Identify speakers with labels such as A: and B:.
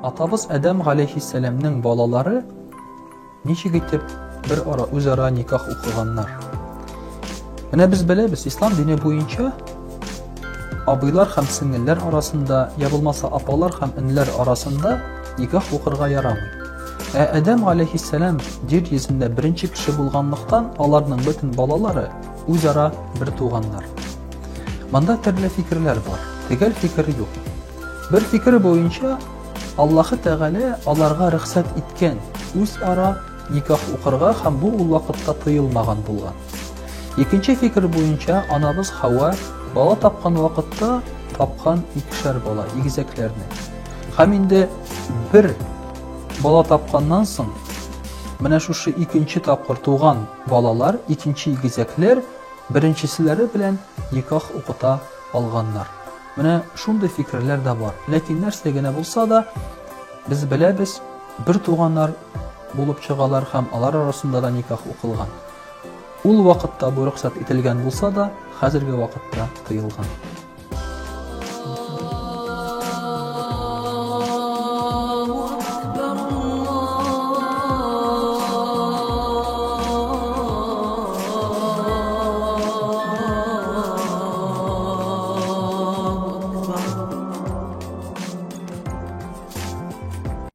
A: Атабыз Адәм галәйһиссәламнең балалары ничек итеп бер ара үзара никах укыганнар? Менә без беләбез, ислам дине буенча абыйлар һәм сеңелләр арасында, я булмаса апалар һәм энеләр арасында никах укырга ярамый. Ә Адәм галәйһиссәлам җир йөзендә беренче кеше булганлыктан, аларның бөтен балалары үзара бер туганнар. Монда төрле фикерләр бар. Төгәл фикер юк. Бер фикер буенча, Аллаһы Тәгалә аларга рөхсәт иткән үзара никах укырга һәм бу ул вакытта тыелмаган булган. Икенче фикер буенча, анабыз Хава бала тапкан вакытта тапкан икешәр бала, игезәкләрне. Һәм инде бер бала тапканнан соң, менә шушы икенче тапкыр туган балалар, икенче игезәкләр беренчеселәре белән никах укыта алганнар. Менә шундый фикерләр дә бар. Ләкин нәрсә генә булса да, без беләбез, бер туганнар булып чыгалар һәм алар арасында да никах укылган. Ул вакытта бу рөхсәт ителгән булса да, хәзерге вакытта тыелган.